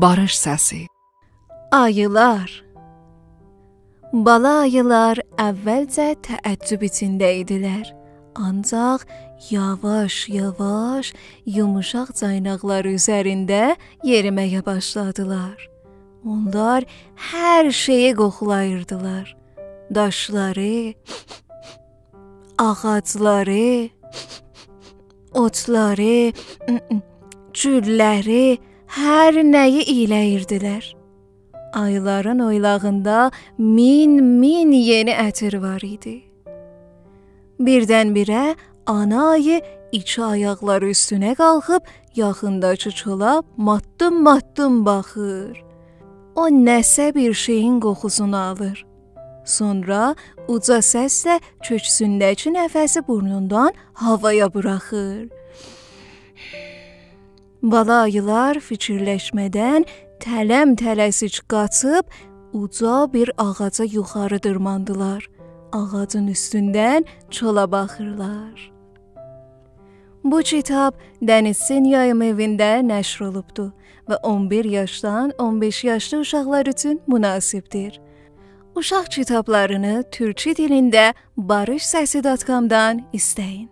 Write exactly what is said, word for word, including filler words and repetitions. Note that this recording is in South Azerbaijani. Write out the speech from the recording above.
باریش سسی. آییلار. بالا آییلار اولجه تعجب ایچینده ایدیلر. آنجاق یاواش-یاواش یوموشاق جایناقلار اوزرینده یئریمه‌یه باشلادیلار. اونلار هر شئیی قوخولاییردیلار. داشلاری، آغاجلاری، اوتلاری، گوللری، هر نه‌یی اییله‌ییردیلر. آییلارین اویلاغیندا مین-مین یئنی عطیر وار ایدی. بیردن-بیره آنا آیی ایکی آیاقلاری اوستونه قالخیب یاخینداکی چولا ماتدیم-ماتدیم باخیر. او نه‌سه بیر شئیین قوخوسونو آلیر. سونرا اوجا سسله کؤکسونده‌کی نفسی بورنوندان هاوایا بوراخیر. بالا آییلار فیکیرلشمه‌دن تلم-تله‌سیک قاچیب اوجا بیر آغاجا یوخاری دیرماندیلار. آغاجین اوستوندن چولا باخیرلار. بو کیتاب دنیزچین یاییم ائوینده نشر اولوبدو و اون بیر یاشدان اون بئش یاشلی اوشاقلار اوچون مناسبدیر. اوشاق کیتابلارینی تورکو دیلینده باریش سسی دات کامدان ایسته‌یین.